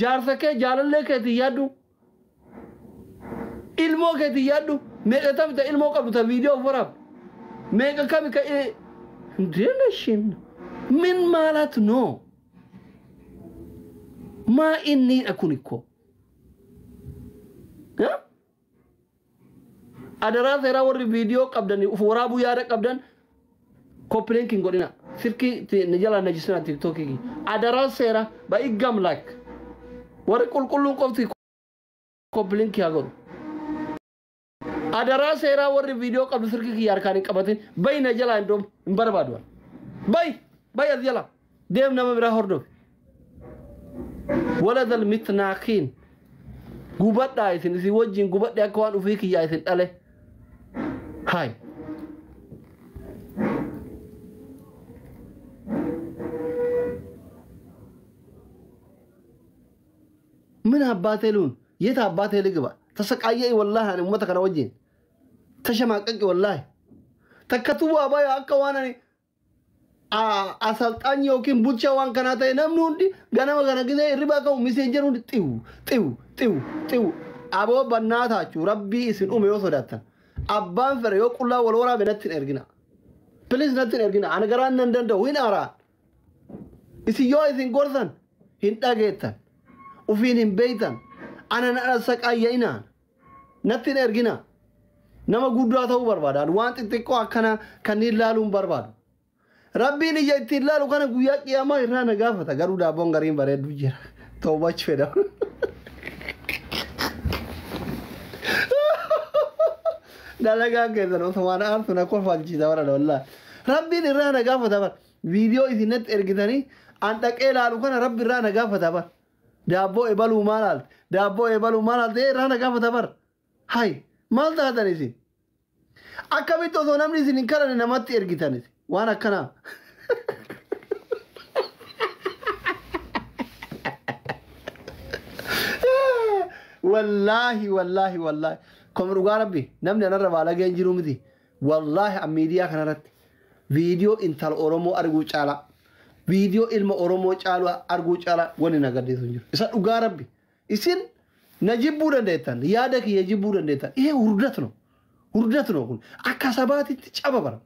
Jaarsa kee jaalallee keetii yaaddu. Ilmoo keetii yaaddu. Meeqa tamta ilmoo qabdu ta viidiyoo of waraabdu. Meeqa kami ka እንዴነሽን ምን ማለት ነው? ማ inni kun እኮ adaraa seeraa warri viidiyoo qabdan uf waraabuu yaada qabdan copy link hin godhina. Silkii ni jala najisina TikTokii. Adaraa seeraa ba'iggam like warri qulqulluun qofti copy link haa godhu. Adaraa seeraa warri viidiyoo qabdu silkii kiyya harkaan hin qabatin bayi na jalaa hin doomu hin barbaadu. Bayi bayi as jala deem nama biraa hordofi. Waladal mitnaakiin gubadhaa isin isin wajjin gubadhe akka waan ufii kiyyaa isin dhale. Haay. ምን አባቴ ልሁን? የት አባቴ ልግባ? ተሰቃየ ወላሂ ani ummata kana wajjin ተሸማቀቅ ወላሂ takkatu waa baay'ee akka waan ani asalxaanyi yookiin bulchaa waan kanaa ta'e namni hundi ganama kana gisee hirribaa ka'u miseenjer hundi xiw xiw xiw xiw aboo bannaa taachuu rabbii isin uume yoo sodaattan abbaan fedhe yoo qullaa wal waraabe natti hin ergina. Please natti hin ergina. Ani garaan nan danda'u hin aaraan. Isin yoo isin gorsan hin dhageettan. Ufiin hin beeytan. Ana na saqaayya'inaan. Natti hin ergina. Nama guddaa ta'uu barbaada. Waan xixiqqoo akkana kanneen laaluun barbaadu. Rabbiin ija ittiin laalu kana guyyaa qiyaamaa irraa na gaafata. Garuu daabboon gariin bareedu jira. Toobachuu fedha. Dalagaan keessan osoo waan aarsu na kolfalchiisa bara wallaahi. Rabbiin irraa na gaafata bara. Viidiyoo isinatti ergitanii an dhaqee laalu kana rabbi irraa na gaafata bara. Daabboo ebaluu maal haalte? Daabboo ebaluu maal haalte? Irraa na gaafata bara. Hay maal taatan isin? Akkamitti osoo namni isin hin kadhanne namatti ergitan isin? Waan akkanaa. Wallaahi wallaahi wallaahi. Kun dhugaa rabbi namni anarra baalageen jiru miti. Wallaahi an miidiyaa kanarratti viidiyoo intala Oromoo arguu caalaa viidiyoo ilma Oromoo caalu arguu caalaa wanni na gaddeessu hin jiru. Isa dhugaa rabbi. Isin na jibbuu dandeettan yaada kiyya jibbuu dandeettan. Ihe hurdat ነው hurdat ነው kun akka sabaatitti caba bara.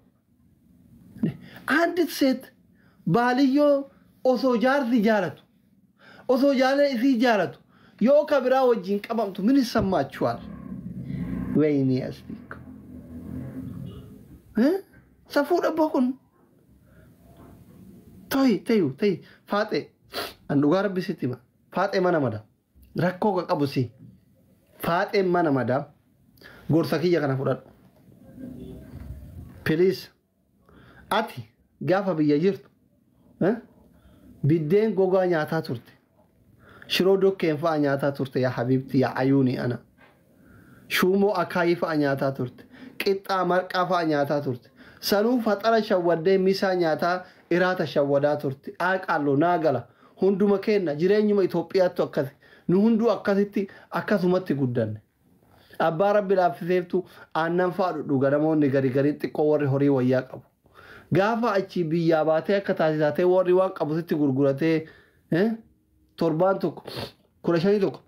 አንዲት ሴት baaliyyoo osoo jaarsi jaalatu osoo jaalala isii jaalatu yoo ka biraa wajjin qabamtu ምን ይሰማችኋል? ወይኔ አስቲክ safuu dhabbo kun toyi tayu tayi faaxee an dhugaa rabbi sitti hima faaxee mana madaa rakkoo ka qabu si faaxee mana madaa gorsa kiyya kana fudhadhu please. Ati gaafa biyya jirtu biddeen gogaa nyaataa turte shiroo dokkeen fa'a nyaataa turte yaa habiibti yaa ayuuni ana shuumoo akaayii fa'a nyaataa turte qixxaa marqaa fa'a nyaataa turte sanuu faxara shawwaddee misaa nyaataa iraata shawwadaa turte aaqaallo naa gala hunduma kenna jireenyuma Itoophiyaattu akkasi nu hunduu akkasitti akkasumatti guddanne. Abbaa rabbi laaffiseeftu aannan fa'a dhudhuga namoonni gari garii xiqqoo warri horii wayyaa qabu. Gaafa achi biyyaa baatee akka taasisaatee warri waan qabu sitti gurguratee torbaan tokko 15 tokko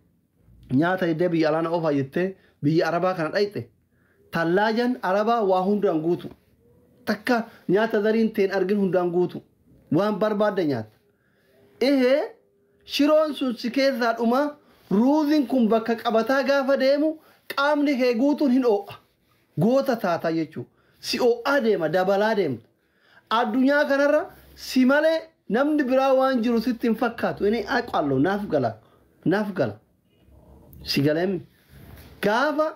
nyaata iddee biyya alaana oofaa jettee biyya arabaa kana dhayxe tallaajan arabaa waa hundaan guutu takka nyaata dariin teen argin hundaan guutu waan barbaadde nyaata. Ihee shiroon sun si keessaa dhuma ruuziin kun bakka qabataa gaafa deemu qaamni kee guutuun hin oo'a. Goota taataa jechuudha. Si oo'aa deema dabalaa deemta. Addunyaa kanarra si malee namni biraa waan jiru sitti hin fakkaatu. Inni aqallo naaf gala naaf gala. Si galeemi. Gaafa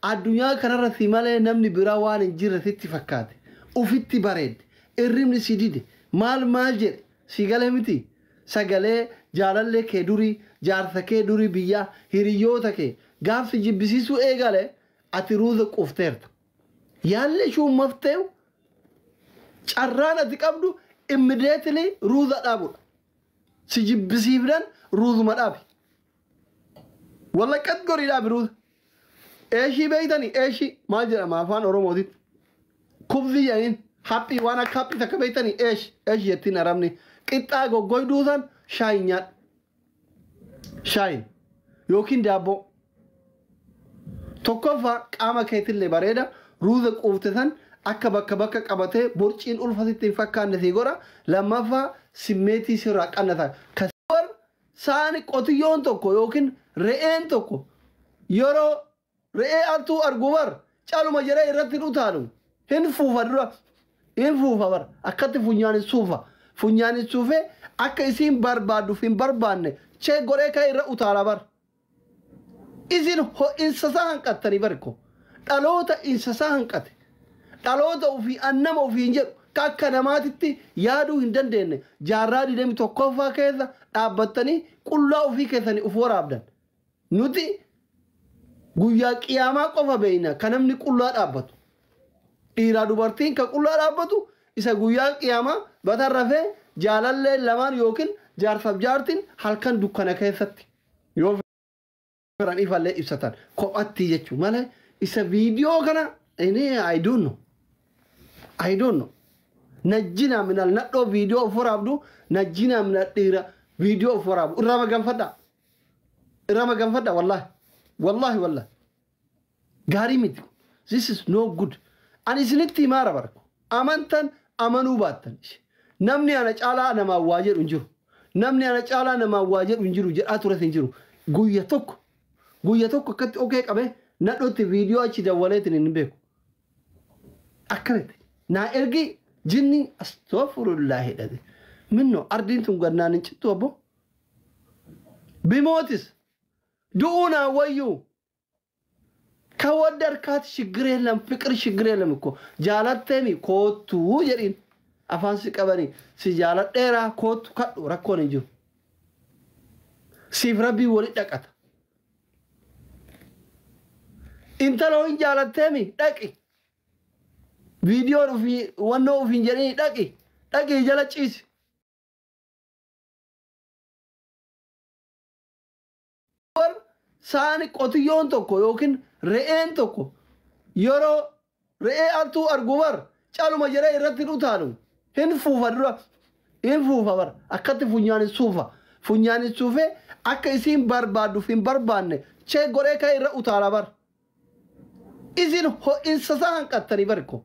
addunyaa kanarra si malee namni biraa waan hin jirre sitti fakkaate. Ufitti bareedde. Irribni si dide. Maal maal jedhe si galee miti. Sagalee jaalallee kee durii jaarsa kee durii biyyaa hiriyoota kee gaafsi jibbisiisuu eegale ati ruuza quufteerta. Yaalli shuummaftee carraan ati qabdu immediately ruuza dhaabudha. Si jibbisiifdan ruuzuma dhaabi. Wallaqat gorii dhaabi ruuza. Eeshii beeytanii eeshii maal jedhama afaan Oromootitti. Kubzi jedhaniin haphii waan akka haphii takka beeytanii eesh eesh jettiin arabni. Qixxaa goggoyduu san shaayii nyaadhu. Shaayin yookiin daabboo. Tokkoffaa qaama keetillee bareeda ruuza quufte san akka bakka bakka qabatee borciin ulfasitti hin fakkaanne sii godha. Lammaffaa simmeetii sirraa qannata. Saani qotiyyoon tokko yookiin re'een tokko yeroo re'ee altuu argu bar caluma jedhee irratti utaalu hin fuufa dura hin fuufa bar akkatti funyaan suufa funyaan suufee akka isiin barbaadduuf hin barbaanne chee godhee kan irra utaala bar. Isin ho'insasaa hanqattanii barko dhaloota insasaa hanqate dhaloota ofii annama ofiin jedhu akka namaatitti yaaduu hin dandeenye jaarraa 21ffaa keessa dhaabbattanii qullaa ofii keessanii uf waraabdan. Nuti guyyaa qiyaamaa qofa beeyna kan namni qullaa dhaabbatu. Dhiiraa dubartiin kan qullaa dhaabbatu isa guyyaa qiyaamaa batarrafee jaalallee lamaan yookiin jaarsaaf jaartiin halkan dukkana keessatti yoo fedhan ifallee ibsatan kophatti jechuun malee isa viidiyoo kana inni I don't know. I don't know. Najjinaa minal nadhoo viidiyoo of waraabdu najjinaa minal dhiira viidiyoo of waraabu irraa maganfadhaa. Irraa maganfadhaa wallaahi. Wallaahi wallaahi. Gaarii miti. This is no good. Ani isinitti himaara barko. Amantan amanuu baattan. Namni ana caalaa namaa waa jedhu hin jiru. Namni ana caalaa namaa waa jedhu hin jiru jedhaa tures hin jiru. Guyya tokko guyya tokko akkatti okee qabee nadhootti viidiyoo achi dawwaleetiin hin beeku. Akkanatti naa ergi jinni astaghfirullah jedhate. Minno ardiin tun gannaan hin cittu obbo. Bimootis du'uu naa wayyuu ከወደድካት ችግር የለም ፍቅር ችግር የለም እኮ jaalatteemi koottuu jedhiin afaan si qabanii si jaaladheeraa koottu kadhu rakkoon hin jiru. Siif rabbii wali dhaqata. Intaloo hin jaalatteemi dhaqi. Viidiyoon ofii wannoo ofiin jedhanii dhaqi dhaqi jala ciisi. Saani qotiyyoon tokko yookiin re'een tokko yeroo re'ee altuu argu bar caluma jedhee irratti utaalu hin fuufa dura hin fuufa bar akkatti funyaan suufa funyaan suufee akka isiin barbaadduuf hin barbaanne chee godhee kan irra utaala bar. Isin ho'insasaa hanqattanii barko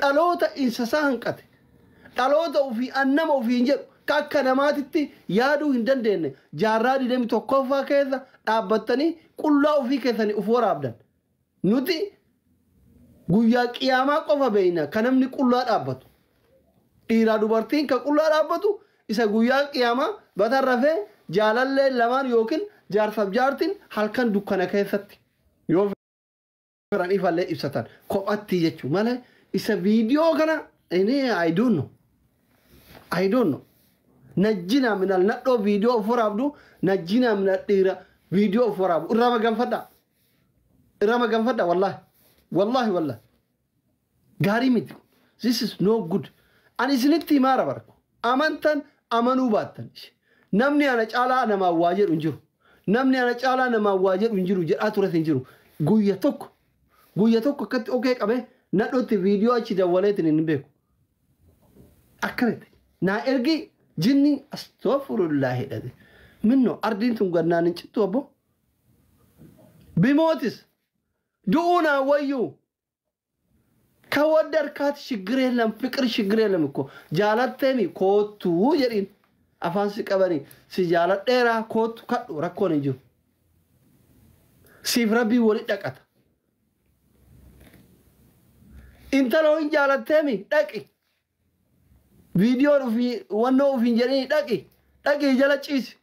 dhaloota insasaa hanqate dhaloota ofii annama ofiin jedhu akka namaatitti yaaduu hin dandeenye jaarraa 21ffaa keessa dhaabbattanii qullaa ofii keessanii uf waraabdan. Nuti guyyaa qiyaamaa qofa beeyna kan namni qullaa dhaabbatu. Dhiiraa dubartiin kan qullaa dhaabbatu isa guyyaa qiyaamaa batarrafee jaalallee lamaan yookiin jaarsaaf jaartiin halkan dukkana keessatti yoo fedhan ifallee ibsatan kophatti jechuun malee isa viidiyoo kana inni I don't know. I don't know. Najjinaa minal nadhoo viidiyoo of waraabdu najjinaa minal dhiira viidiyoo of waraabu irraa maganfadhaa. Irraa maganfadhaa wallaahi. Wallaahi wallaahi. Gaarii miti. This is no good. Ani isinitti himaara barko. Amantan amanuu baattan. Namni ana caalaa namaa waa jedhu hin jiru. Namni ana caalaa namaa waa jedhu hin jiru jedhaa tures hin jiru. Guyya tokko guyya tokko akkatti okee qabee nadhootti viidiyoo achi dawwaleetiin hin beeku. Akkanatti naa ergi jinni astaghfirullah jedhate. Minno ardiin tun gannaan hin cittu obbo. Bimootis du'uu naa wayyuu ከወደድካት ችግር የለም ፍቅር ችግር የለም እኮ jaalatteemi koottuu jedhiin afaan si qabanii si jaaladheeraa koottu kadhu rakkoon hin jiru. Siif rabbii wali dhaqata. Intaloo hin jaalatteemi dhaqi. Viidiyoon ofii wannoo ofiin jedhanii dhaqi dhaqi jala ciisi.